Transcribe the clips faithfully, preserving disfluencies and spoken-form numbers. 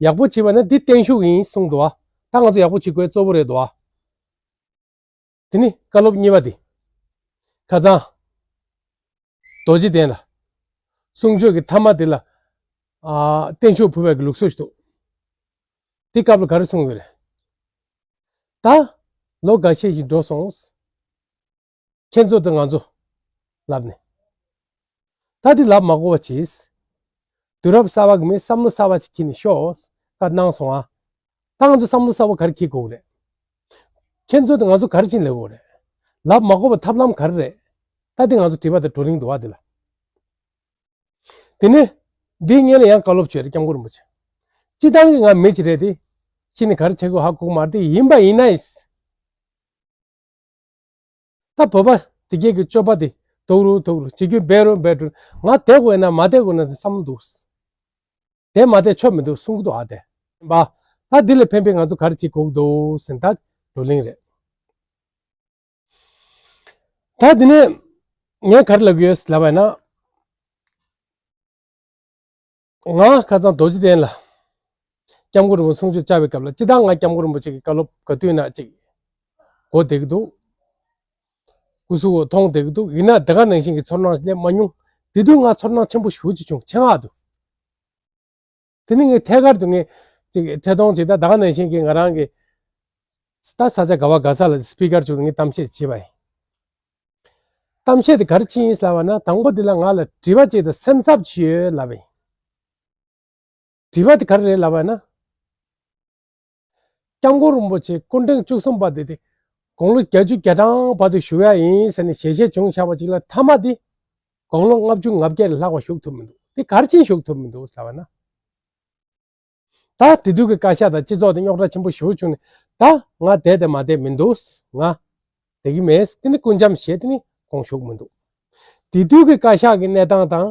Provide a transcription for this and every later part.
ཡག་པོ་བྱེད་པ་ན་འདི་བརྟན་བཞུགས་ཡིན་གསུངས་འདུག་བ། ད་ང་ཚོ་ཡག་པོ་བྱེད་དགོས་གཙོ་བོ་རེད་འདུག་བ། དེ་ནི་བཀའ་སློབ་གཉིས་པ་དེ། ཁ་སང་རྡོ་རྗེ་གདན་ལ་གསུང་ཆོས་ཀྱི་ཐ་མ་དེ་ལ་ཨ་བརྟན་བཞུགས་ཕུལ་བའི་ལུགས་སྲོལ་ཞིག་འདུག། དེ་སྐབས་ལ་ག་རེ་གསུངས་ཡོད་རེད། ད་ལོ་འགའ་ཤས་ཤིག་འགྲོ་སོང་། ཁྱེད་ཚོ་དང་ང་ཚོ་ལབ་ནས། ད་འདི་ལབ་མ་དགོས་པ་བྱས། དུས་རབས་གསར་པ་གི་མི་བསམ་བློ་གསར་པ་ཅིག་ཁྱེར་ནས་ཤོག་བཀའ་གནང་སོང་ཨ། ད་ང་ཚོ་བསམ་བློ་གསར་པ་ག་རེ་འཁྱེར་དགོས་རེད། ཁྱེད་ཚོ་དང་ང་ཚོ་ག་རེ་ཕྱིན་ལས་དགོས་རེད། ལབ་མ་དགོས་པ་ཐབས་ལམ་ག་རེ་རེད། ད་འདི་ང་ཚོ་དྲི་བ་དང་བགྲོ་གླེང་འདུག་ཨ་འདི་ལ། དེ་ནས་འདིའི་སྔོན་ལ་ཡང་བཀའ་སློབ་བྱོས་རེད་སྐྱབས་མགོན་རིན་པོ་ཆེ། སྤྱི་བཏང་གི་ང་མི་ཅིག་རེད་དེ། ཁྱེད་ནི་ག་རེ་བྱེད་དགོས་ཧ་གོ་གི་མ་རེད་དེ་ཡིན་པ་ཡིན་ན་ཡིན། ད་བོད་པ་དེ་གས་ཀྱི་སྤྱོད་པ་དེ་དུག་རུ་དུག་རུ་བྱེད་རྒྱུ་འབད་རུ་འབད་རུ་ང་བསྡད་དགོས་ན་མ་བསྡད་དགོས་ན་དེ་བསམ་བློ་འདུག། བསྡད་མ་བསྡད་ཆོ་མི་འདུག་གསུང་གི་འདུག་ཨ་དེ། ཡིན་པ། ད་འདི་ལས་ཕན་པའི་ང་ཚོ་ག་རེ་བྱེད་དགོས་ཀྱི་འདུག་ཟེར་ད་བགྲོ་གླེང་རེད། ད་འདི་ནས་ངས་ག་རེ་ལབ་ཀྱི་ཡོད་ལབ་པ་ཡིན་ན། ང་ཁ་སང་རྡོ་རྗེ་གདན་ལ་སྐྱབས་མགོན་རིན་པོ་ཆེ་གསུང་ཆོས་བཅར་བའི་སྐབས་ལ་སྤྱི་བཏང་ང་སྐྱབས་མགོན་རིན་པོ་ཆེ་གི་བཀའ་སློབ་ག་དུས་ན་ཅིག་གོ་བདེ་གི་འདུག། སྐུ་གཟུགས་མཐོང་བདེ་གི་འདུག། ཡིན་ན་དེ་ག་ནང་བཞིན་གྱི་ཚོར་སྣང་སླེབས་མ་མྱོང་། དེ་དུས་ང་ཚོར་སྣང་ཆེན་པོ་ཞེ་པོ་ཅིག་བྱུང་ཆེད་མངགས་འདུག། དེ་ནི་ངས་ཐད་ཀར་དུ་ངས་ཅིག་ཐད་གཏོང་ཅིག་ད་ད་ག་ནང་བཞིན་གྱི་ང་རང་གི་ད་ས་ཆ་ག་བ་ག་ས་ལ་སི་པི་ཀར་བྱུང་ངས་གཏམ་བཤད་བྱས་པ་ཡིན། གཏམ་བཤད་དེ་ག་རེ་ཕྱིན་ཡིན་ལབ་པ་ན་དང་པོ་དེ་ལ་ང་ལ་དྲི་བ་ཅིག་དང་སེམས་འཚབ་ཅིག་ཡོད་ལབ་པ་ཡིན། དྲི་བ་དེ་ག་རེ་རེད་ལབ་པ་ན། སྐྱབས་མགོན་རིན་པོ་ཆེ་སྐུ་ཕྲེང་བཅུ་གསུམ་པ་དེ་དེ་དགུང་ལོ་བརྒྱད་ཅུ་གྱ་གྲངས་བར་དུ་བཞུགས་ཡ་ཡིན་ཟེར་ནས་ཞལ་བཞེས་བྱུང་བཞག་པ་ཅིག་ལ་མཐའ་མ་དེ་དགུང་ལོ་ལྔ་བཅུ་ང་བརྒྱད་ལས་ལྷག་པ་བཞུགས་ཐུབ་མི་འདུག། དེ་ག་རེ་ཕྱིན་བཞུགས་ཐུབ་མི་འདུག་ལབ་པ་ན། ད་དེ་དུས་ཀྱི་བཀའ་ཤག་དང་སྤྱི་ཚོགས་དེ་རྙོག་དྲ་ཆེན་པོ་ཞེ་པོ་བྱུང་ནས་ད་ང་བསྡད་དེ་མ་བསྡད་མི་འདུག། ང་བསྡད་ཀྱི་མེད། དེ་ནི་སྐུ་འཇམ་བཞེས་དེ་ནི་དགོངས་ཞུ་གི་མི་འདུག། དེ་དུས་ཀྱི་བཀའ་ཤག་གི་གནས་སྟངས་དང་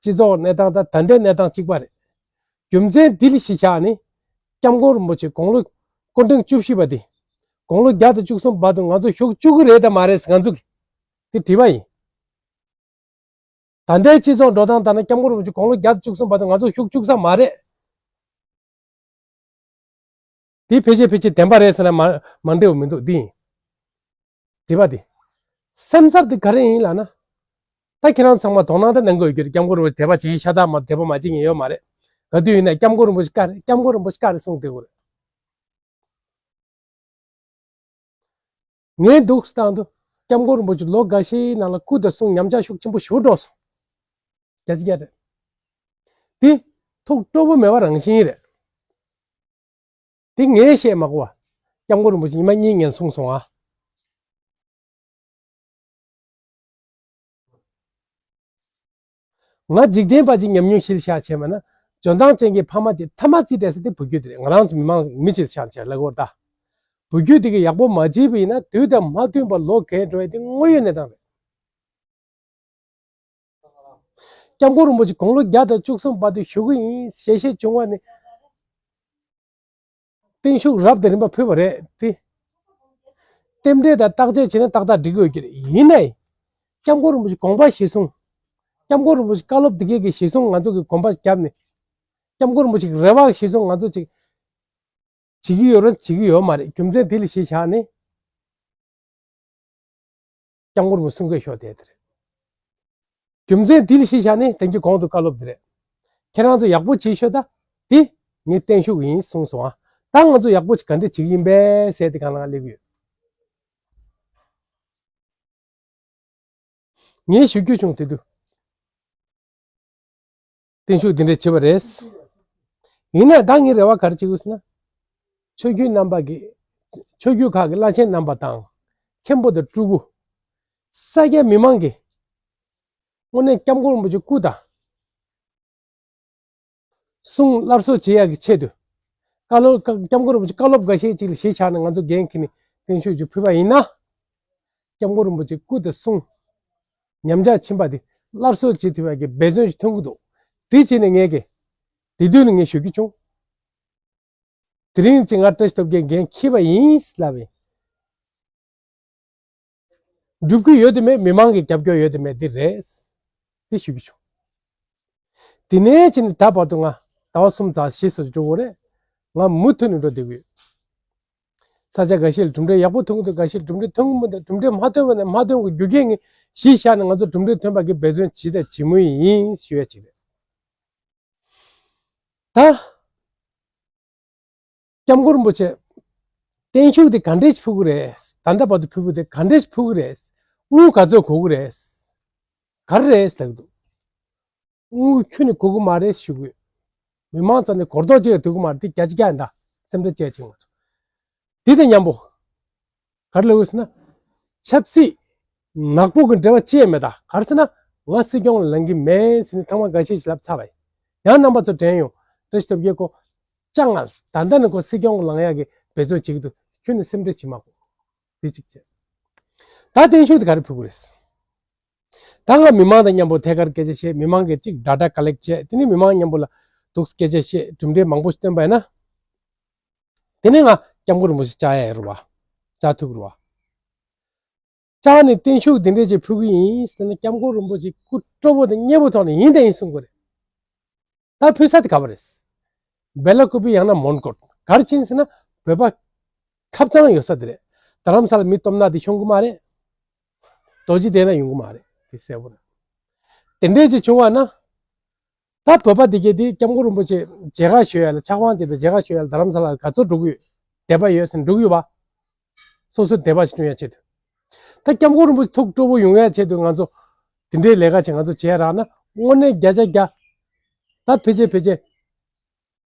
སྤྱི་ཚོགས་གནས་སྟངས་དང་ད་ལྟའི་གནས་སྟངས་གཅིག་པ་རེད། རྒྱུ་མཚན་འདི་ལ་གཞི་བཞག་ནས་སྐྱབས་མགོན་རིན་པོ་ཆེ་དགུང་ལོ་སྐུ་ཕྲེང་བཅུ་བཞི་པ་དེ་དགུང་ལོ་བརྒྱ་དང་བཅུ་གསུམ་བར་དུ་ང་ཚོ་བཞུགས་བཅུག་གི་རེད་དམ་མ་རེད་ང་ཚོ་གི་དེ་དྲི་བ་ཡིན། ད་ལྟའི་སྤྱི་ཚོགས་འགྲོ་སྟངས་ལྟར་ན་སྐྱབས་མགོན་རིན་པོ་ཆེ་དགུང་ལོ་བརྒྱ་དང་བཅུ་གསུམ་བར་དུ་ང་ཚོ་བཞུགས་བཅུག་ས་མ་རེད། དེ་ཕལ་ཆེར་ཕལ་ཆེར་བདེན་པ་རེད་ཟེར་ན་མ་མ་འགྲིག་པ་མི་འདུག་འདི་ཡིན། དྲི་བ་འདི། སེམས་འཚབ་འདི་ག་རེ་ཡིན་ལབ་ན། ད་ཁྱེད་རང་ཚང་མ་དོ་སྣང་ད་གནང་གི་ཡོད་རྒྱུ་རེད། སྐྱབས་མགོན་རིན་པོ་ཆེ་དད་པ་བྱེད་ཤ་སྟག་མ་དད་པ་མ་བྱེད་མཁན་ཡོད་མ་རེད། ག་དུས་ཡིན་ན་སྐྱབས་མགོན་རིན་པོ་ཆེ་བཀའ་རེད། སྐྱབས་མགོན་རིན་པོ་ཆེ་བཀའ་རེད་གསུངས་བསྡད་ཀྱི་ཡོད་རེད། ངས་འདུག་སྟངས་དུ་སྐྱབས་མགོན་རིན་པོ་ཆེ་ལོ་འགའ་ཤས་ནང་ལ་སྐུ་དང་གསུང་ཉམས་ཆག་ཤུགས་ཆེན་པོ་ཞེ་པོ་འགྲོ་སོང་། བརྒྱ་ཆ་བརྒྱ་རེད། འདི་ཐུགས་སྤྲོ་པོ་མེད་པ་རང་བཞིན་རེད། འདི་ངས་བཤད་མ་དགོས་པ། སྐྱབས་མགོན་རིན་པོ་ཆེ་ཉི་མ་གཉིས་ངན་གསུངས་སོང་ཨ། ང་འཇིག་རྟེན་པ་ཅིག་ཉམས་མྱོང་ཞིག་བཞག་བྱས་མ་ན་འཇོན་ཐང་ཅན་གྱི་ཕ་མ་ཅིག་མཐའ་མ་རྩིས་སྤྲད་ས་དེ་བུ་རྒྱུད་དེ་རེད། ང་རང་ཚོ་མི་མང་མི་ཅིག་ཆགས་བྱས་ལ་གོ་ད། བུ་རྒྱུད་དེ་གི་ཡག་པོ་མ་བྱས་པ་ཡིན་ན་དུས་དང་མ་མཐུན་པར་ལོ་རྒས་འགྲོ་ཡ་དེ་དངོས་ཡོད་གནས་སྟངས་རེད། སྐྱབས་མགོན་རིན་པོ་ཆེ་དགུང་ལོ་བརྒྱ་དང་བཅུ་གསུམ་བར་དུ་བཞུགས་ཀྱི་ཡིན་ཞལ་བཞེས་བྱུང་བ་ནི། བརྟན་བཞུགས་རབ་དང་རིམ་པ་ཕུལ་བ་རེད་དེ། རྟེན་འབྲེལ་དང་བརྟག་དཔྱད་བྱས་ན་ཏག་ཏག་འགྲིག་གི་ཡོད་ཀྱི་རེད། ཡིན་ནའི། སྐྱབས་མགོན་རིན་པོ་ཆེ་དགོངས་པ་གཞིར་བཟུང་། སྐྱབས་མགོན་རིན་པོ་ཆེ་བཀའ་སློབ་འདི་གས་ཀྱི་གཞིར་བཟུང་ང་ཚོ་གི་དགོངས་པ་བརྒྱབ་ནས། སྐྱབས་མགོན་རིན་པོ་ཆེ་གི་རེ་བ་གཞིར་བཟུང་ང་ཚོ་ཅིག་བྱེད་ཀྱི་ཡོད་རེད་བྱེད་ཀྱི་ཡོད་མ་རེད། རྒྱུ་མཚན་དེ་ལ་གཞི་བཞག་ནས། སྐྱབས་མགོན་རིན་པོ་ཆེ་གསུང་སྐད་ཤོར་བསྡད་དེ་རེད། རྒྱུ་མཚན་འདི་ལ་གཞི་བཞག་ནས་དེང་གི་གོང་དུ་བཀའ་སློབ་འདི་རེད། ཁྱེད་རང་ཚོ་ཡག་པོ་བྱེད་ཤོག་ད། འདི་ངའི་བརྟན་བཞུགས་ཡིན་གསུངས་སོང་ཨ། ད་ང་ཚོ་ཡག་པོ་ཅིག་ག་འདྲ་བྱེད་ཀྱི་ཡིན་པས་ཟེར་དེ་གང་ལ་ང་སླེབས་ཀྱི་ཡོད། ངས་ཞུ་རྒྱུ་བྱུང་དེ་དུས། བརྟན་བཞུགས་འདི་འདྲ་བྱེད་པ་རེད། ཡིན་ན་ད་ངའི་རེ་བ་ག་རེ་བྱེད་དགོས་ཟེར་ན། ཆོས་བརྒྱུད་རྣམ་པ་གི། ཆོས་བརྒྱུད་ཁག་གི་བླ་ཆེན་རྣམ་པ་དང་། མཁན་པོ་དང་སྤྲུལ་སྐུ། ས་སྐྱ་མི་མང་གི། དངོས་གནས་སྐྱབས་མགོན་རིན་པོ་ཆེ་སྐུ་དང་། གསུང་སླར་གསོ་བྱེད་ཡག་གི་ཆེད་དུ། བཀའ་སློབ་སྐྱབས་མགོན་རིན་པོ་ཆེ་བཀའ་སློབ་འགའ་ཤས་ཅིག་ལ་གཞི་བཞག་ནས་ང་ཚོ་འགན་འཁྱེར་ནས་བརྟན་བཞུགས་ཅིག་ཕུལ་བ་ཡིན་ན། སྐྱབས་མགོན་རིན་པོ་ཆེ་སྐུ་དང་གསུང་། ཉམས་ཆག་ཕྱིན་པ་དེ་སླར་གསོ་བྱེད་ཐུབ་ཡག་གི་འབད་བརྩོན་ཞིག་ཐོན་གྱི་འདུག། དེ་བྱས་ནས་ངས་ཀྱི། དེ་དུས་ནས་ངས་ཞུ་རྒྱུ་བྱུང་། དེ་རིང་ཅིག་ང་བཀྲ་ཤིས་སྟོབས་རྒྱལ་འགན་འཁྱེར་བ་ཡིན་ལབ་པས། འགྲུབ་ཀྱི་ཡོད་དམ་མེད་མི་མང་གི་རྒྱབ་སྐྱོར་ཡོད་དམ་མེད་འདི་རེད། འདི་ཞུ་གི་བྱུང་། དེ་ནས་ཕྱིན་ནས་ད་བར་དུ་ང་ཟླ་བ་གསུམ་ཙམ་ཞིག་སོ་འགྲོ་གི་རེད། ང་མུ་མཐུད་ནས་འགྲོ་བསྡད་ཀྱི་ཡོད། ས་ཆ་འགའ་ཤས་ལ་གྲུབ་འབྲས་ཡག་པོ་ཐོན་གྱི་འདུག་འགའ་ཤས་ལ་གྲུབ་འབྲས་ཐོན་གྱི་མི་འདུག་གྲུབ་འབྲས་མ་ཐོན་པ་ནས་མ་ཐོན་གྱི་རྒྱུ་རྐྱེན་ངས་གཞི་བཞག་ནས་ང་ཚོ་གྲུབ་འབྲས་ཐོན་པ་གི་འབད་བརྩོན་བྱེད་དང་བྱེད་མུས་ཡིན་ཞུ་ཡ་ཅིག་རེད། ད། སྐྱབས་མགོན་རིན་པོ་ཆེ། བརྟན་བཞུགས་དེ་ག་འདྲས་ཕུལ་གི་རེད། ད་ལྟ་བར་དུ་ཕུལ་བུ་དེ་ག་འདྲས་ཕུལ་གི་རེད། དངུལ་ག་ཚོད་དགོས་གི་རེད། ག་རེ་རེད་ལབ་གི་འདུག་དངུལ་ཁྱོན་ནས་དགོས་གི་མ་རེད་ཞུ་གི་ཡོད། མི་མང་རྩ་ནས་གོ་རྟོགས་ཅིག་ཡང་ཐུབ་གི་མ་རེད། དེ་བརྒྱ་ཆ་བརྒྱ་ཡིན་ད། སེམས་ཁྲལ་བྱས་ཅིག་མ་ཐུབ། དེ་དང་མཉམ་པོ། ག་རེ་ལབ་ཡོད་ཟེར་ན། ཆབ་སྲིད་ནག་པོ་གི་འབྲེལ་བ་ཅི་ཡང་མེད་ད། ག་རེ་ཟེར་ན། ང་སྲིད་སྐྱོང་ལ་ལངས་ཀྱི་མེད་ཟེར་ནས་ཚང་མ་འགའ་ཤས་ཤིག་ལབ་ཚར་བ་ཡིན། ཡང་རྣམ་པ་ཚོ་དྲན་ཡོང་། བཀྲ་ཤིས་སྟོབས་རྒྱལ་ཁོ། ཅང་ང་ད་ལྟ་ནས་ཁོ་སྲིད་སྐྱོང་ལངས་ཡག་གི་འབད་བརྩོན་བྱེད་ཀྱི་འདུག་ཁྱོད་ནི་སེམས་ཁྲལ་བྱེད་མ་དགོས། དེ་གཅིག་བྱས། ད་བརྟན་བཞུགས་དེ་ག་རེ་ཕུལ་དགོས་རེད། ད་ང་མི་མང་དང་མཉམ་པོ་ཐད་ཀར་སྐད་ཆ་བཤད། མི་མང་གི་གཅིག་ཌེ་ཊ་ཀ་ལེག་བྱས། དེ་ནས་མི་མང་མཉམ་པོ་ལ་འདུག་སྐད་ཆ་བཤད། གྲུབ་འབྲས་མང་པོ་ཞིག་བཏོན་པ་ཡིན་ན། དེ་ནས་ང་སྐྱབས་མགོན་རིན་པོ་ཆེ་བཅར་ཡ་ཡོད་རེད་བ། བཅར་ཐུབ་ཀྱི་རེད་བ། བཅར་ནས་བརྟན་བཞུགས་འདི་འདྲས་ཅིག་ཕུལ་གི་ཡིན་ཟེར་ན། སྐྱབས་མགོན་རིན་པོ་ཆེ་སྐུ་སྤྲོ་པོ་དང་མཉེས་པོ་ཐོག་ནས་ཡིན་དང་ཡིན་གསུང་གི་རེད། ད་ཕུལ་ས་དེ་ག་པར་རེད། སྦེ་ལ་ཀུ་པི་ཡང་ན་མོན་གྷོ། ག་རེ་བྱས་ཟེར་ན། བོད་པ་ཁ་གཙང་ཡོད་ས་དེ་རེད། རྡ་རམ་ས་ལ་མི་སྟོབས་ནག་དེ་ཤོང་གི་མ་རེད། རྡོ་རྗེ་གདན་ལ་ཡོང་གི་མ་རེད། དེ་གསལ་པོ་རེད། དེ་འདྲས་ཅིག་བྱུང་བ་ན། ད་བོད་པ་དེ་གས་དེ་སྐྱབས་མགོན་རིན་པོ་ཆེ་མཇལ་ཁ་ཞུ་ཡ་ལ། ཕྱག་དབང་བྱེད་དང་མཇལ་ཁ་ཞུ་ཡ་ལ་རྡ་རམ་ས་ལ་ག་ཚོད་འགྲོ་གི་ཡོད། དད་པ་ཡོད་ཟེར་ན་འགྲོ་གི་ཡོད་པ། སོ་སོའི་དད་པ་ཞིག་བསྐྲུན་ཡ་ཆེད་དུ། ད་སྐྱབས་མགོན་རིན་པོ་ཆེ་ཐུགས་སྤྲོ་པོ་ཡོང་ཡ་ཆེད་དུ་ང་ཚོ་དེ་འདྲའི་ལས་ཀ་ཅིག་ང་ཚོ་བྱས་རག་ན། དངོས་གནས་བརྒྱ་ཆ་བརྒྱ། ད་ཕལ་ཆེར་ཕལ་ཆེར་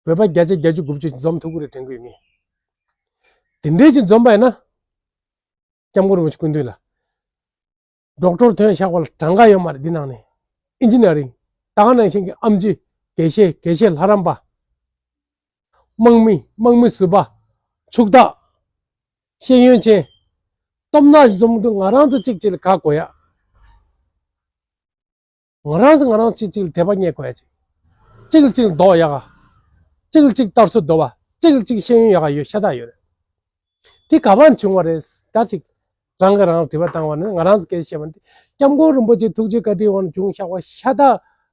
བོད་པ་བརྒྱ་ཆ་བརྒྱད་ཅུ་དགུ་བཅུ་འཛོམས་ཐུབ་ཀྱི་རེད་དྲན་གྱི་ཡོད་ངས། དེ་འདྲའི་ཅིག་འཛོམས་པ་ཡིན་ན། སྐྱབས་མགོན་རིན་པོ་ཆེ་སྐུ་མདུན་ལ། ཌོག་ཊར་ཐོན་བཞག་པ་ལ་གྲངས་ཀ་ཡོད་མ་རེད། འདི་ནང་ནས་ཨིན་ཇི་ནི་ཡ་རིང་། ད་ག་ནང་བཞིན་གྱི་ཨེམ་ཆི། དགེ་བཤེས། དགེ་བཤེས་ལྷ་རམས་པ། དམག་མི། དམག་མི་ཟུར་པ། ཕྱུག་བདག་ཤེས་ཡོན་ཅན། སྟོབས་ནག་འཛོམས་དུས་ང་རང་ཚོ་གཅིག་གཅིག་ལ་ག་དགོས་ཡ། ང་རང་ཚོ་ང་རང་གཅིག་གཅིག་ལ་དད་པ་རྙེད་དགོས་ཡ་ཅིག་གཅིག་ལ་གཅིག་ལ་ལྡོག་ཡ་ག་གཅིག་ལ་གཅིག་ལྟར་སྲོལ་འདོར་བ། གཅིག་ལ་གཅིག་ཤེས་ཡོན་ཡག་ག་ཡོད་ཤ་སྟག་ཡོད་རེད། དེ་ག་པར་བྱུང་བ་རེད། ད་ཅིག་རང་གིས་རང་ལ་དྲི་བ་བཏང་བ་ནི། ང་རང་ཚོ་སྐད་ཆ་བཤད་པ་ནི། སྐྱབས་མགོན་རིན་པོ་ཆེ་ཐུགས་རྗེ་བཀའ་དྲིན་འོག་ནས་བྱུང་བཞག་པ་ཤ་སྟག་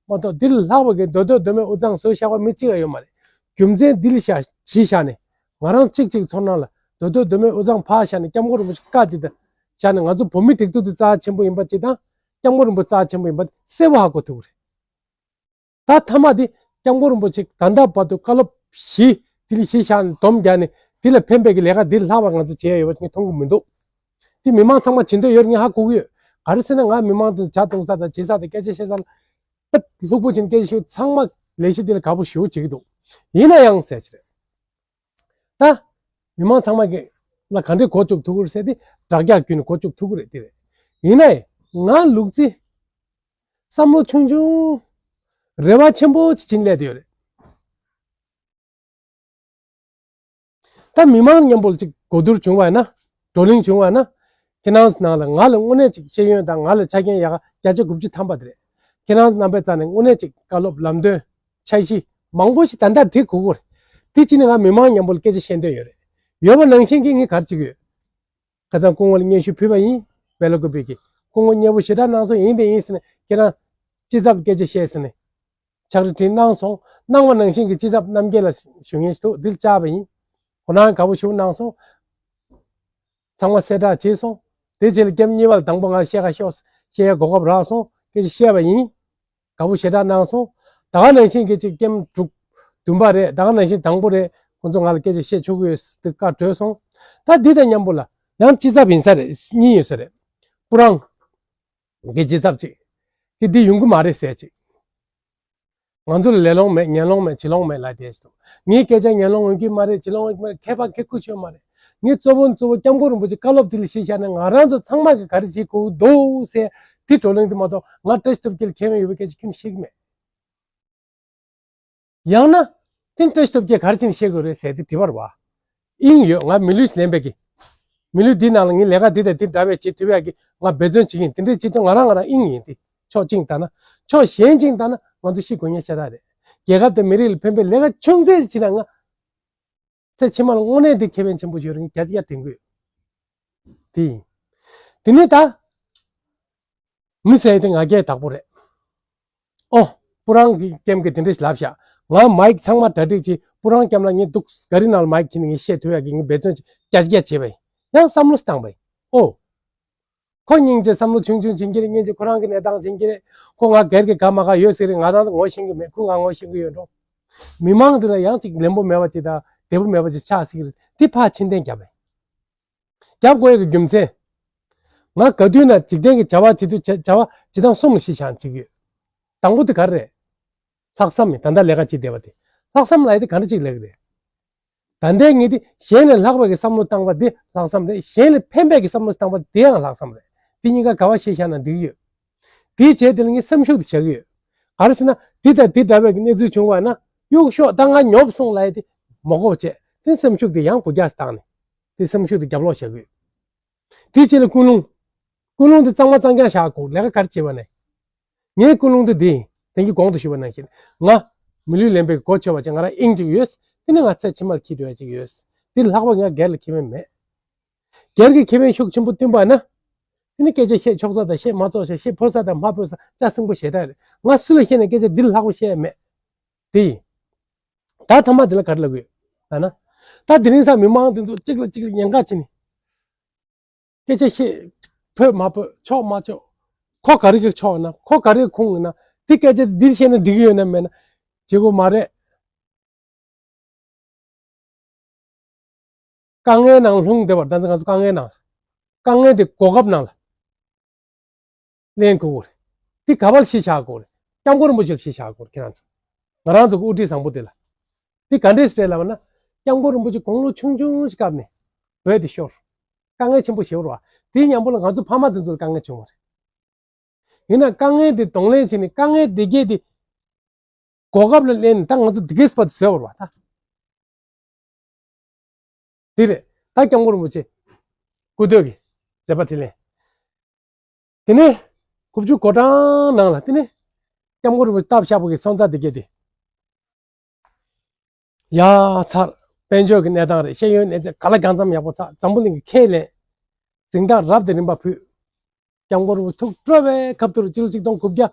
མ་གཏོགས། འདི་ལས་ལྷག་པ་གི་མདོ་སྟོད་མདོ་སྨད་དབུས་གཙང་བཟོས་བཞག་པ་མི་གཅིག་ལ་ཡོད་མ་རེད། རྒྱུ་མཚན་འདི་ལ་བཞག་གཞི་བཞག་ནས། ང་རང་གཅིག་གཅིག་ཚོར་སྣང་ལ་མདོ་སྟོད་མདོ་སྨད་དབུས་གཙང་ཕར་བཞག་ནས། སྐྱབས་མགོན་རིན་པོ་ཆེ་བཀའ་འདི་དང་བཞག་ནས། ང་ཚོ་བོད་མི་སྒྲིག་འཛུགས་འདི་རྩ་ཆེན་པོ་ཡིན་པ་གཅིག་དང་། སྐྱབས་མགོན་རིན་པོ་རྩ་ཆེན་པོ་ཡིན་པ་གསལ་པོ་ཧ་གོ་ཐུབ་ཀྱི་རེད། ད་མཐའ་མ་དེ་སྐྱབས་མགོན་རིན་པོ་ཆེ་ད་ལྟ་བར་དུ་བཀའ་སློབ་བཞི་དེ་ལ་གཞི་བཞག་ནས་སྡོམ་རྒྱག་ནས། དེ་ལས་ཕན་པའི་གི་ལས་ཀ་འདི་ལས་ལྷག་པ་ང་ཚོ་བྱས་ཡོད་པ་ངས་མཐོང་གི་མི་འདུག་དེ་མི་མང་ཚང་མ་བྱེད་འདོད་ཡོད་ངས་ཧ་གོ་གི་ཡོད། ག་རེ་ཟེར་ན། ང་མི་མང་དང་ཇ་འཐུང་ས་དང་བྱེད་ས་དང་སྐད་ཆ་བཤད་ས་ལ་ལྷུག་པོ་བྱས་ནས་སྐད་ཆ་བཤད། ཚང་མ་ལས་གཞི་འདི་ལ་དགའ་པོ་ཞེ་པོ་བྱེད་ཀྱི་འདུག་ཡིན་ན་ཡང་ཟེར་གྱི་རེད། ད་མི་མང་ཚང་མ་གི་ལ་ག་འདྲས་གོ་བཅུག་ཐུབ་ཀྱི་རེད་ཟེར་དེ་དྲ་རྒྱ་བརྒྱུད་ནས་གོ་བཅུག་ཐུབ་ཀྱི་རེད། དེ་རེད། ཡིན་ནའི་ང་ལུག་རྫི་བསམ་བློ་ཆུང་ཆུང་། རེ་བ་ཆེན་པོ་ཅིག་བྱིན་སླེབས་བསྡད་ཡོད་རེད། ད་མི་མང་མཉམ་པོ་ལ་ཅིག་གོ་བསྡུར་བྱུང་བ་ན། བགྲོ་གླེང་བྱུང་བ་ན། ཁྱེད་རང་ཚོ་ནང་ལ་ང་ལ་དངོས་གནས་ཅིག་ཤེས་ཡོན་དང་ང་ལ་ཆ་རྐྱེན་ཡག་ག་བརྒྱ་ཆ་དགུ་བཅུ་ཐམ་པ་དེ་རེད། ཁྱེད་རང་ཚོ་རྣམ་པའི་རྩ་ནས་དངོས་གནས་ཅིག་བཀའ་སློབ་ལམ་སྟོན་འཆར་གཞི་མང་པོ་ཞིག་ད་ལྟ་འབྲི་དགོས་ཀྱི་རེད། དེ་བྱས་ནས་ང་མི་མང་མཉམ་པོ་ལ་སྐད་ཆ་བཤད་འདོད་ཡོད་རེད། ཡོད་པ་ནང་བཞིན་གྱི་ངས་ག་རེ་བྱེད་ཀྱི་ཡོད། ཁ་སང་སྐུ་ངོ་ལ་སྙན་ཞུ་ཕུལ་བ་ཡིན། སྦེ་ལ་ཀུ་པི་གིས་སྐུ་ངོ་མཉེས་པོ་ཞེ་དྲག་གནང་སོང་། ཡིན་དེ་ཡིན་ཟེར་ནས་ཁྱེད་རང་སྤྱི་ཚབ་སྐད་ཆ་བཤད་ཟེར་ནས་ཕྱག་བྲིས་བྲིས་གནང་སོང་། གནང་བ་ནང་བཞིན་གྱི་སྤྱི་ཚབ་རྣམ་རྒྱལ་ལ་ཞུ་མཁན་ཞིག་འདུག་འདིར་བཅར་བ་ཡིན། ཁོ་རང་དགའ་པོ་ཞེ་པོ་གནང་སོང་། ཚང་མ་གསལ་བསྒྲགས་བྱས་སོང་། དེ་རྗེས་ལ་ཀེམ་གཉིས་པ་ལ་དང་པོ་ང་བཤད་ག་ཤོག་བཤད་ཡ་གོ་སྐབས་རག་སོང་། སྐད་ཆ་བཤད་པ་ཡིན། དགའ་པོ་ཞེ་དྲག་གནང་སོང་། ད་ག་ནང་བཞིན་གྱི་ཅིག་ཀེམ་དྲུག་བདུན་པ་རེད། ད་ག་ནང་བཞིན་དང་པོ་རེད། ཁོང་ཚོ་ང་ལ་སྐད་ཆ་བཤད་ཆོག་གི་ཡོད་ཟེར་བཀའ་གྲོལ་སོང་། ད་འདི་དང་མཉམ་པོ་ལ་ཡང་སྤྱི་ཚབ་ཡིན་ས་རེད། གཉིས་ཡོད་ས་རེད། སྤུ་རང་གི་སྤྱི་ཚབ་ཅིག་གི་འདི་ཡོང་གི་མ་རེད་ཟེར་ཅིག་ང་ཚོ་ལ་ལས་སློང་མེད། ཉན་སློང་མེད། བྱེད་ལོང་མེད་ལབ་བསྡད་ཤག་ངའི་སྐད་ཆ་ཉན་སློང་ཡོང་གི་མ་རེད། བྱེད་ལོང་ཡོང་གི་མ་རེད། མཁས་པ་མཁས་ཁུལ་ཆོད་མ་རེད། ངས་གཙོ་བོ་གཙོ་བོ་སྐྱབས་མགོན་རིན་པོ་ཆེ་བཀའ་སློབ་དེ་ལ་གཞི་བཞག་ནས་ང་རང་ཚོ་ཚང་མ་གིས་ག་རེ་བྱེད་དགོས་འདུག་ཟེར་དེ་བགྲོ་གླེང་དེ་མ་གཏོགས། ང་བཀྲ་ཤིས་སྟོབས་རྒྱལ་མཁས་དབང་ཡོད་པའི་སྐད་ཆ་ཁྱོན་ནས་བཤད་ཀྱི་མེད། ཡང་ན་དེ་བཀྲ་ཤིས་སྟོབས་རྒྱལ་ག་རེ་བྱས་ནས་བཤད་དགོས་རེད་ཟེར་དེ་དྲི་བ་རེད་བ། དབྱིངས་ཡོད། ང་མི་ལུས་ལེན་པའི་གི། མི་ལུས་འདི་ནང་ལ་ངས་ལས་ཀ་འདི་དང་འདི་འདྲ་བའི་བྱེད་ཐུབ་ཡག་གི་ང་འབད་བརྩོན་བྱེད་ཀྱི་ཡིན། དེ་འདྲའི་བྱེད་དུས་ང་རང་ང་རང་དབྱིངས་ཡིན་ཏེ། ཕྱོགས་གཅིག་ལྟ་ན། ཕྱོགས་གཞན་གཅིག་ལྟ་ན་ང་ཚོ་ཤི་དགོས་ངེས་ཤ་སྟག་རེད། རྒྱལ་ཁབ་དང་མི་རིགས་ལ་ཕན་པའི་ལས་ཀ་ཆུང་ཙག་ཅིག་བྱེད་ན་ང་ཚེ་ཕྱི་མ་ལ་དངོས་གནས་འདི་ཁེ་ཕན་ཆེན་པོ་ཞིག་ཡོད་རེད། ངས་བརྒྱ་ཆ་བརྒྱ་དྲན་གྱི་ཡོད། དེ་ཡིན། དེ་ནས་ད། མི་ཟེར་དེ་ང་རྒྱལ་དག་པོ་རེད། ཨོ། སྤུ་རང་གི་ཀེམ་གྱིས་དེ་འདྲ་ཞིག་ལབ་ཤག་ང་མའིག་ཚང་མ་གྲ་སྒྲིག་བྱས། སྤུ་རང་སྐྱམ་ལ་ངས་འདུག་ག་རི་ནང་ལ་མ་ཡིག་ཁྱེར་ནས་ངས་བཤད་ཐུབ་ཡག་གི་ངས་འབད་བརྩོན་ཅིག་བརྒྱ་ཆ་བརྒྱ་བྱས་པ་ཡིན། ཡང་བསམ་བློ་བཏང་པ་ཡིན། ཨོ། ཁོ་སྙིང་རྗེ། བསམ་བློ་ཆུང་ཆུང་བྱེད་ཀྱི་རེད། སྙིང་རྗེ། ཁོ་རང་གི་གནས་སྟངས་བྱེད་ཀྱི་རེད། ཁོ་ང་སྒེར་གྱི་དགའ་མ་དགའ་ཡོད་ཟེར་རེད། ང་རང་ངོ་ཤེས་ཀྱི་མེད། ཁོ་ང་ངོ་ཤེས་ཀྱི་ཡོད་འགྲོ། མི་མང་འདི་ལ་ཡང་ཅིག་ལན་པོ་མེད་པ་ཅིག་དང་བདེ་པོ་མེད་པ་ཅིག་ཆགས་སྲིད་ཀྱི་རེད། འདི་ཕར་ཕྱིར་འཐེན་རྒྱབ་པ་ཡིན། རྒྱབ་དགོས་ཀྱི་རྒྱུ་མཚན། ང་ག་དུས་ན་འཇིག་རྟེན་གྱི་བྱ་བ་བྱེད་དུས་བྱ་བྱ་བ་བྱེད་སྟངས་གསུམ་ལ་གཞི་བཞག་བྱེད་ཀྱི་ཡོད། དང་པོ་དེ་ག་རེ་རེད། ལྷག་བསམ་ཡིན། ད་ལྟ་ལས་ཀ་བྱེད་བསྡད་པ་དེ། ལྷག་བསམ་ལབ་ཡ་དེ་ག་འདྲ་ཅིག་ལབ་ཀྱི་རེད། ད་ལྟའི་ངས་དེ་གཞན་ལས་ལྷག་པའི་གི་བསམ་བློ་བཏང་བ་དེ་ལྷག་བསམ་རེད། གཞན་ལས་ཕན་པའི་གི་བསམ་བློ་བཏང་བ་དེ་ཡང་ལྷག་བསམ་རེད། དེ་གཉིས་ཀ་ག་བ་གཞི་བཞག་ན་འགྲིག་ཡོད། དེའི་རྗེས་དེ་ལ་ངས་སེམས་ཤུགས་དེ་བྱ་གི་ཡོད། ག་རེ་ཟེར་ན་དེ་དང་དེ་འདྲ་བའི་གི་གནས་ཚུལ་བྱུང་བ་ན་གཡུག་ཤོག་ད་ང་ཉོབ་སོང་ལབ་ཡ་དེ་མ་གོ་བྱས། དེ་སེམས་ཤུགས་དེ་ཡང་གུ་རྒྱག་བཏང་ནས་དེ་སེམས་ཤུགས་དེ་རྒྱབ་ལོག་བྱ་གི་ཡོད། དེའི་རྗེས་ལ་ཀུན་སློང་། ཀུན་སློང་དེ་གཙང་མ་གཙང་རྐྱང་བཞག་དགོས། ལས་ཀ་ག་རེ་བྱེད་པ་ནས། ངའི་ཀུན་སློང་དེ་འདི་ཡིན། དེང་གི་གོང་དུ་ཞུས་པ་ནང་བཞིན་ང་མི་ལུས་ལེན་པའི་གོ་ཆོད་པ་ཅིག་ང་རང་དབྱིངས་གཅིག་ཡོད། དེ་ནི་ང་ཚེ་ཕྱི་མར་འཁྱེར་འགྲོ་ཡ་ཅིག་ཡོད། དེ་ལྷག་པ་ང་སྒེར་ལ་ཁེ་ཕན་མེད། སྒེར་གྱི་ཁེ་ཕན་ཤུགས་ཆེན་པོ་བསྟུན་པ་ན། དེ་ནི་སྐད་ཆ་བཤད་ཆོག་ས་དང་བཤད་མ་ཆོག་ས། བཤད་ཕོད་ས་དང་མ་ཕོད་ས། ཅ་སྲིང་པོ་ཞེ་དྲག་རེད། ང་སུ་ལ་བཤད་ན་སྐད་ཆ་འདི་ལ་ལྷག་པ་བཤད་ཡ་མེད། དེ་ཡིན། ད་ཐ་མ་འདི་ལ་ག་རེ་ལབ་དགོས་ལབ་ན། ད་དེ་རིང་སང་མི་མང་དེ་ཚོ་གཅིག་ལ་གཅིག་ལ་ཉེན་ཁ་བྱེད་ནི། སྐད་ཆ་བཤད། ཕོད་མ་ཕོད། ཆོག་མ་ཆོག་ཁོ་ག་རེ་གི་ཆོག་ན། ཁོ་ག་རེ་ཁུངས་ཡིན་ན། དེ་སྐད་ཆ་འདིར་བཤད་ན་འགྲིག་གི་ཡོད་ན་མེད་ན། བྱེད་དགོས་མ་རེད། དཀའ་ངལ་ནང་ལྷུང་བསྡད་པར། ད་ང་ཚོ་དཀའ་ངལ་ནང་། དཀའ་ངལ་དེ་གོ་སྐབས་ནང་ལ་ལེན་དགོས་རེད། དེ་ག་པར་གཞི་བཞག་དགོས་རེད། སྐྱབས་མགོན་རིན་པོ་ཆེར་གཞི་བཞག་དགོས་རེད། ཁྱེད་རང་ཚོ། ང་རང་ཚོ་གི་དབུ་ཁྲིད་བཟང་པོ་དེ་ལ། དེ་ག་འདྲས་རེད་ལབ་ན། སྐྱབས་མགོན་རིན་པོ་ཆེ་དགུང་ལོ་ཆུང་ཆུང་ཞིག་སྐབས་ནས་བོད་དེ་ཤོར། དཀའ་ངལ་ཆེན་པོ་ཞེ་པོ་རེད་བ། དེའི་མཉམ་པོ་ལ་ང་ཚོ་ཕ་མ་དེ་ཚོར་དཀའ་ངལ་བྱུང་བ་རེད། ཡིན་ན་དཀའ་ངལ་དེ་གདོང་ལེན་བྱས་ནས། དཀའ་ངལ་དེ་གས་དེ་གོ་སྐབས་ལ་ལེན་ནས། ད་ང་ཚོ་དེ་གས་པ་དེ་བཟོས་པ་རེད་བ་ད། དེ་རེད། ད་སྐྱབས་མགོན་རིན་པོ་ཆེ་སྐུ་བསྟོད་ཀྱི་མཛད་པ་དེ་ལེན། དེ་ནས་དགུ་བཅུ་གོ་གྲངས་ནང་ལ། དེ་ནས་སྐྱབས་མགོན་རིན་པོ་ཆེ་བཏབ་བཞག་པ་གི་སོན་རྩ་དེ་གས་དེ་ཡར་ཚར། དཔལ་འབྱོར་གྱི་གནས་སྟངས་རེད། ཤེས་ཡོན་གནས་ཚད་ག་ལ་གང་འཚམ་ཡག་པོ་ཚར། འཛམ་བུ་གླིང་གི་ཁས་ལེན། གཟེངས་རྟགས་རབ་དང་རིམ་པ་ཕུལ། སྐྱབས་མགོན་རིན་པོ་ཆེ་ཐུགས་སྤྲོ་བའི་ཁ་ཐུག་སྤྱི་ལོ་ཆིག་སྟོང་དགུ་བརྒྱ་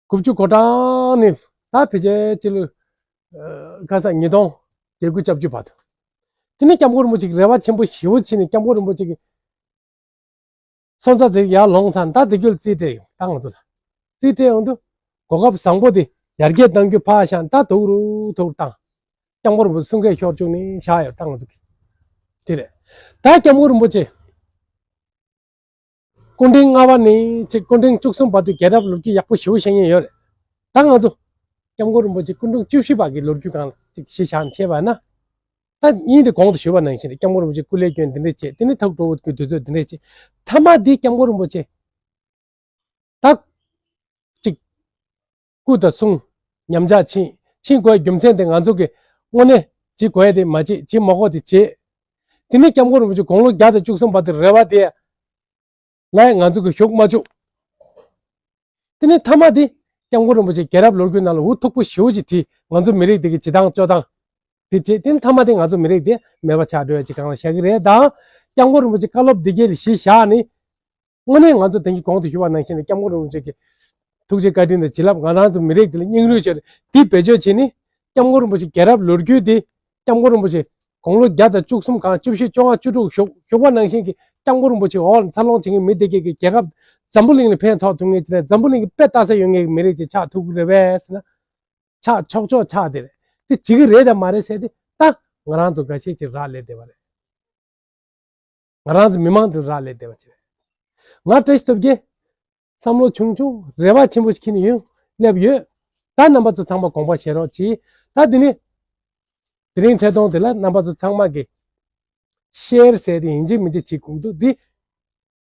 དགུ་བཅུ་གོ་གྲངས་ནས་ད་ཕལ་ཆེར་སྤྱི་ལོ་ཁ་སང་ཉིས་སྟོང་བརྒྱད་དགུ་བཅུ་བཅུ་བར་དུ། དེ་ནས་སྐྱབས་མགོན་རིན་པོ་ཆེ་གི་རེ་བ་ཆེན་པོ་ཞེ་པོ་བྱས་ནས། སྐྱབས་མགོན་རིན་པོ་ཆེ་གི་སོན་རྩ་དེ་ཡར་ལོངས་ཚར། ད་དེ་ཁུལ་རྩིས་སྤྲད་ཡོང་། ད་ང་ཚོ་ལ་རྩིས་སྤྲད་ཡོང་དུས་གོ་སྐབས་བཟང་པོ་དེ་ཡར་རྒྱས་གཏང་རྒྱུ་ཕར་བཞག་ད་དུག་རུ་དུག་བཏང་། སྐྱབས་མགོན་རིན་པོ་ཆེ་གསུང་སྐད་ཤོར་བཅུག་ནས་བཞག་ཡོད། ད་ང་ཚོ་གི་དེ་རེད། ད་སྐྱབས་མགོན་རིན་པོ་ཆེ་སྐུ་ཕྲེང་ལྔ་པ་ནས་ཅིག་སྐུ་ཕྲེང་བཅུ་གསུམ་བར་དུ་རྒྱལ་རབས་ལོ་རྒྱུས་ཡག་པོ་ཞེ་པོ་བཤད་མཁན་ཡོད་རེད། ད་ང་ཚོ་སྐྱབས་མགོན་རིན་པོ་ཆེ་སྐུ་ཕྲེང་བཅུ་བཞི་པ་གི་ལོ་རྒྱུས་སྒང་ལ་ཅིག་གཞི་བཞག་བཤད་པ་ན། ད་ཉིན་དེ་གོང་དུ་ཞུས་པ་ནང་བཞིན་རེད། སྐྱབས་མགོན་རིན་པོ་ཆེ་སྐུ་ལས་བསྐྱོན་འདི་འདྲས་བྱས། དེ་ནས་ཐུགས་སྤྲོ་བོ་གི་དུས་ཚོད་འདི་འདྲས་བྱས། མཐའ་མ་འདི་སྐྱབས་མགོན་རིན་པོ་ཆེ་ད་ཅིག་སྐུ་དང་གསུང་ཉམས་ཆག་ཕྱིན། ཕྱིན་དགོས་རྒྱུ་མཚན་དེ་ང་ཚོ་གི་དངོས་གནས་བྱེད་དགོས་ཡ་དེ་མ་བྱེད། བྱེད་མ་དགོས་དེ་བྱེད། དེ་ནས་སྐྱབས་མགོན་རིན་པོ་ཆེ་དགུང་ལོ་བརྒྱ་དང་བཅུ་གསུམ་བར་དུ་རེ་བ་དེ་ལ་ང་ཚོ་གི་ཞུགས་མ་བཅུག་དེ་ནས་མཐའ་མ་དེ་སྐྱབས་མགོན་རིན་པོ་ཆེ་རྒྱལ་རབས་ལོ་རྒྱུས་ནང་ལ་འུ་ཐུག་པོ་ཞེ་པོ་ཅིག་བྲིས། ང་ཚོ་མི་རིགས་འདི་གི་བྱེད་སྟངས་སྤྱོད་སྟངས་དེ་བྲིས། དེ་ནས་མཐའ་མ་དེ་ང་ཚོ་མི་རིགས་དེ་མེད་པ་ཆགས་འགྲོ་ཡ་ཅིག་སྒང་ལ་བཞག་གི་རེད། ད་སྐྱབས་མགོན་རིན་པོ་ཆེ་བཀའ་སློབ་འདི་གས་ལ་གཞི་བཞག་ནས། དངོས་གནས་ང་ཚོ་དེང་གི་གོང་དུ་ཞུས་པ་ནང་བཞིན་ནས་སྐྱབས་མགོན་རིན་པོ་ཆེ་གི་ཐུགས་རྗེ་བཀའ་དྲིན་དང་བྱིན་རླབས། ང་རང་ཚོ་མི་རིགས་འདི་ལ་སྙིང་རུས་བྱས་ཏེ་འདི་བེད་སྤྱོད་བྱས་ནས། སྐྱབས་མགོན་རིན་པོ་ཆེ་རྒྱལ་རབས་ལོ་རྒྱུས་འདི། སྐྱབས་མགོན་རིན་པོ་ཆེ་དགུང་ལོ་བརྒྱ་དང་བཅུ་གསུམ་གང་། བཅུ་བཞི། བཅོ་ལྔ། བཅུ་དྲུག་བཞུགས། བཞུགས་པ་ནང་བཞིན་གྱི་སྐྱབས་མགོན་རིན་པོ་ཆེ་འོག་ལ་འཚར་ལོངས་བྱེད་མཁན་མི་དེ་གས་ཀྱི་རྒྱལ་ཁབ་འཛམ་བུ་གླིང་ལ་ཕན་ཐོགས་ཐུབ་མཁན་ཅིག་དང་། འཛམ་བུ་གླིང་གི་དཔེ་ལྟ་ས་ཡོད་མཁན་གྱི་མི་རིགས་ཅིག་ཆགས་ཐུབ་ཀྱི་རེད་པས་ཟེར་ན། ཆགས་ཆོག་ཆོག་ཆགས་དེ་རེད། དེ་བྱེད་ཀྱི་རེད་དམ་མ་རེད་ཟེར་དེ་ད་ང་རང་ཚོ་འགའ་ཤས་ཅིག་རག་ལས་བསྡད་པ་རེད། ང་རང་ཚོ་མི་མང་དེ་རག་ལས་བསྡད་པ་ཅིག་རེད། ང་བཀྲ་ཤིས་སྟོབས་རྒྱལ། བསམ་བློ་ཆུང་ཆུང་རེ་བ་ཆེན་པོ་ཞིག་ཁྱེར་ནས་ཡོང་སླེབས་ཡོད། ད་རྣམ་པ་ཚོ་ཚང་མ་དགོངས་པ་བཞེས་རོགས་གྱིས། ད་འདི་ནས་དེ་རིང་འཕྲལ་གཏོང་དེ་ལ་རྣམ་པ་ཚོ་ཚང་མ་གིས་ཤེར་ཟེར་དེ་ཡིན་གཅིག་མིན་གཅིག་བྱེད་དགོས་འདུག་འདི་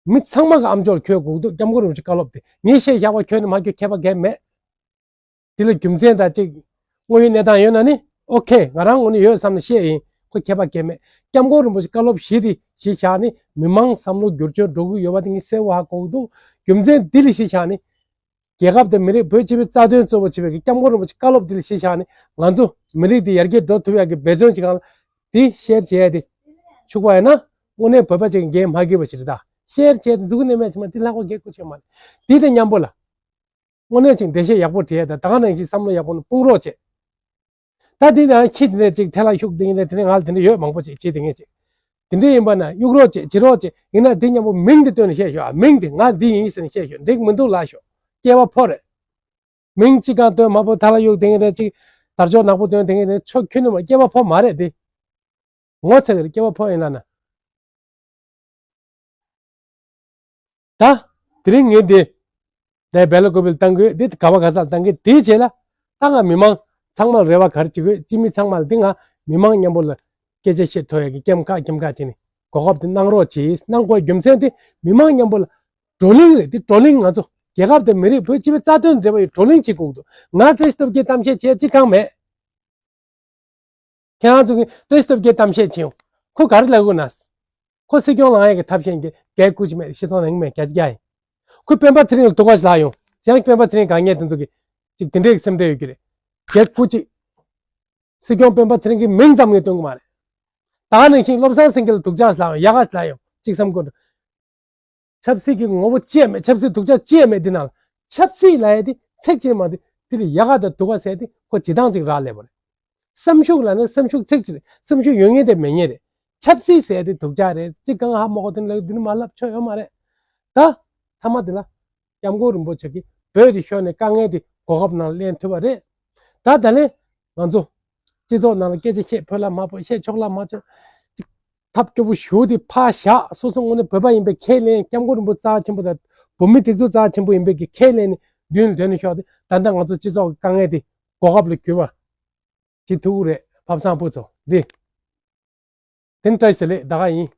མི་ཚང་མ་གི་ཨམ་ཅོག་ལ་འཁྱོལ་དགོས་འདུག་སྐྱབས་མགོན་རིན་པོ་ཆེ་བཀའ་སློབ་དེ་ངས་བཤད་བཞག་པ་འཁྱོལ་ནས་མ་འཁྱོལ་ཁྱད་པར་གང་ཡང་མེད། དེ་ལ་རྒྱུ་མཚན་དང་གཅིག་དངོས་ཡོད་གནས་སྟངས་ཡོད་ན་ནི་ཨོ་ཁེ། ང་རང་ངོས་ནས་ཡོད་བསམ་ནས་བཤད་ཡིན། ཁོ་ཁྱད་པར་གང་ཡང་མེད། སྐྱབས་མགོན་རིན་པོ་ཆེ་བཀའ་སློབ་བཞི་དེ་གཞི་བཞག་ནས་མི་མང་བསམ་བློ་འགྱུར་བཅོས་འགྲོ་གི་ཡོད་པ་དེ་ངས་གསལ་བོ་ཧ་གོ་གི་འདུག་རྒྱུ་མཚན་འདི་ལ་གཞི་བཞག་ནས་རྒྱལ་ཁབ་དང་མི་རིགས། བོད་སྤྱི་པའི་རྩ་དོན་གཙོ་བོ་བྱེད་པའི་གི་སྐྱབས་མགོན་རིན་པོ་ཆེ་བཀའ་སློབ་འདི་ལ་གཞི་བཞག་ནས་ང་ཚོ་མི་རིགས་འདི་ཡར་རྒྱས་འགྲོ་ཐུབ་ཡག་གི་འབད་བརྩོན་བྱེད་སྒང་ལ་འདི་ཤེར་བྱེད་ཡ་དེ་ཆུག་པ་ཡིན་ན་དངོས་གནས་བོད་པ་ཅིག་གི་འགན་མ་འཁྱེར་བ་ཞིག་རེད། ད་ཤེར་བྱས་ཏེ་འཛུགས་ནས་མེད་ཚེ་མ་འདི་ལྷག་པ་གལ་ཁུ་ཆེ་མ་རེད། འདི་དང་མཉམ་པོ་ལ། དངོས་གནས་ཅིག་འགྲེལ་བཤད་ཡག་པོ་བྲིས་དང་། ད་ག་ནང་བཞིན་བསམ་བློ་ཡག་པོ་ནས་སྤུངས་རོགས་བྱེད། ད་འདི་ནང་ཁྱི་དེ་འདྲ་ཅིག་ཐལ་བ་ཤུགས་དེ་ཡིན་ན་དེ་འདྲ་ང་ལ་དེ་འདྲ་ཡོད་མང་པོ་ཅིག་བྱེད་དེ་ངས་ཅིག་དེ་འདྲ་ཡིན་པ་ན་གཡུག་རོགས་བྱེད་བྱེད་རོགས་བྱེད་ཡིན་ན་འདི་མཉམ་པོ་མིང་དེ་བཏོན་ནས་བཤད་ཤོག་ཨ་མིང་དེ་ང་འདི་ཡིན་ཟེར་ནས་བཤད་ཤོག་འགྲིག་མི་འདུག་ལབ་ཤོག་སྐྱེས་པ་ཕོ་རེད། མིང་གཅིག་གང་བཏོན་མ་ཕོ་ཐལ་བ་གཡུག་དེ་ངས་དེ་ཅིག་དར་ལྕོག་ནག་པོ་བཏོན་དེ་ངས་དེ་ཆོ་ཁྱོད་ནི་མ་སྐྱེས་པ་ཕོ་མ་རེད་དེ། ངོ་ཚ་གི་རེད་སྐྱེས་པ་ཕོ་ཡིན་ལབ་ན། ད། དེ་རིང་ངས་འདི། ད་སྦེལ་ཀོབ་ལ་བཏང་གི་འདི་ག་བ་ག་ས་ལ་བཏང་གི་དེའི་རྗེས་ལ། ད་ང་མི་མང་ཚང་མར་རེ་བ་ག་རེ་བྱེད་དགོས་སྤྱི་མི་ཚང་མ་ལ་འདི་ང་མི་མང་མཉམ་པོ་ལ་སྐད་ཆ་བཤད་ཐུབ་ཡ་གི་སྐྱེམ་ཁ་སྐྱེམ་ཁ་བྱས་ནས་གོ་སྐབས་དེ་གནང་རོགས་གྱིས་གནང་དགོས་རྒྱུ་མཚན་དེ་མི་མང་མཉམ་པོ་ལ་བགྲོ་གླེང་རེད་དེ་བགྲོ་གླེང་ང་ཚོ་རྒྱལ་ཁབ་དེ་མི་རིགས་བོད་སྤྱི་པའི་རྩ་དོན་འབྲེལ་བ་ཡི་བགྲོ་གླེང་བྱེད་དགོས་འདུག་ང་བཀྲ་ཤིས་སྟོབས་རྒྱལ་གཏམ་བཤད་བྱས་ཅི་གང་མེད། ཁྱེད་རང་ཚོ་གིས་བཀྲ་ཤིས་སྟོབས་རྒྱལ་གཏམ་བཤད་བྱེད་ཡོང་། ཁོ་ག་རེ་ལབ་དགོས་ན། ཁོ་སྲིད་སྐྱོང་ལངས་ཡས་ཀྱི་ཐབས་ཤེས་ཀྱི་རྒྱལ་སྐུ་ཅི་མེད་ཤི་ཐོང་ནང་མེད་རྒྱ་རྒྱ་ཡིན། ཁོ་སྤེན་པ་ཚེ་རིང་ལ་དུག་ཁ་ཞིག་ལབ་ཡོང་། ཡང་སྤེན་པ་ཚེ་རིང་དགའ་ངེས་དེ་ཚོ་གིས་ཅིག་དེ་འདྲའི་སེམས་ཁྲལ་ཡོད་ཀྱི་རེད། རྒྱལ་སྐུ་ཅིག་སྲིད་སྐྱོང་སྤེན་པ་ཚེ་རིང་གི་མིང་ཙམ་ངས་སྟོན་གི་མ་རེད། ད་ག་ནང་བཞིན་བློ་བཟང་སེང་གེ་ལ་དུག་ཆག་ཞིག་ལབ་ཡོང་ཡག་ག་ཞིག་ལབ་ཡོང་ཅིག་བསམ་དགོས་འདུག་ཆབ་སྲིད་ཀྱི་ངོ་བོ་ཅི་ཡང་མེད། ཆབ་སྲིད་སྡུག་ཅག་ཅི་ཡང་མེད་འདི་ནང་ལ། ཆབ་སྲིད་ལབ་ཡ་དེ་ཚིག་གཅིག་མ་དེ་དེ་ལ་ཡག་ག་དང་སྡུག་ག་ཟེར་དེ་ཁོ་ཇི་ལྟར་ཅིག་རག་ལས་པ་རེད། སེམས་ཤུགས་ལབ་ན་སེམས་ཤུགས་ཚིག་གཅིག་རེད། སེམས་ཤུགས་ཡོད་ངེས་དེ་མེད་ངེས་རེད། ཆབ་སྲིད་ཟེར་ཡ་དེ་སྡུག་ཅག་རེད། ཅིག་གང་ཧ་མ་གོ་དེ་ལ་འདི་ནི་མ་ལབ་ཆོག་ཡོད་མ་རེད། ད་ཐ་མ་དེ་ལ་སྐྱབས་མགོན་རིན་པོ་ཆེ་གིས་བོད་དེ་ཤོར་ནས་དཀའ་ངལ་དེ་གོ་སྐབས་ནང་ལེན་ཐུབ་པ་རེད། ད་ད་ལན་ང་ཚོ་སྤྱི་ཚོགས་ནང་ལ་སྐད་ཆ་བཤད་ཕོད་ལ་མ་ཕོད་བཤད་ཆོག་ལ་མ་ཆོག་ཅིག་ཐབས་སྐྱོ་པོ་ཞུ་དེ་ཕར་བཞག་སོ་སོ་དངོས་གནས་བོད་པ་ཡིན་པའི་ཁས་ལེན་སྐྱབས་མགོན་རིན་པོ་རྩ་ཆེན་པོ་དང་བོད་མི་སྒྲིག་འཛུགས་རྩ་ཆེན་པོ་ཡིན་པའི་གི་ཁས་ལེན་ནས་མདུན་ལ་སྡོད་ནས་ཤོག་དེ་ད་ལྟ་ང་ཚོ་སྤྱི་ཚོགས་ཀྱི་དཀའ་ངལ་དེ་གོ་སྐབས་ལ་གྱུར་པ་ཅིག་ཐུག་གི་རེད། ཕབ་སང་ཕུ་ཚོ་འདི་དེ་ནི་བཀྲ་ཤིས་བདེ་ལེགས་ད་ག་ཡིན།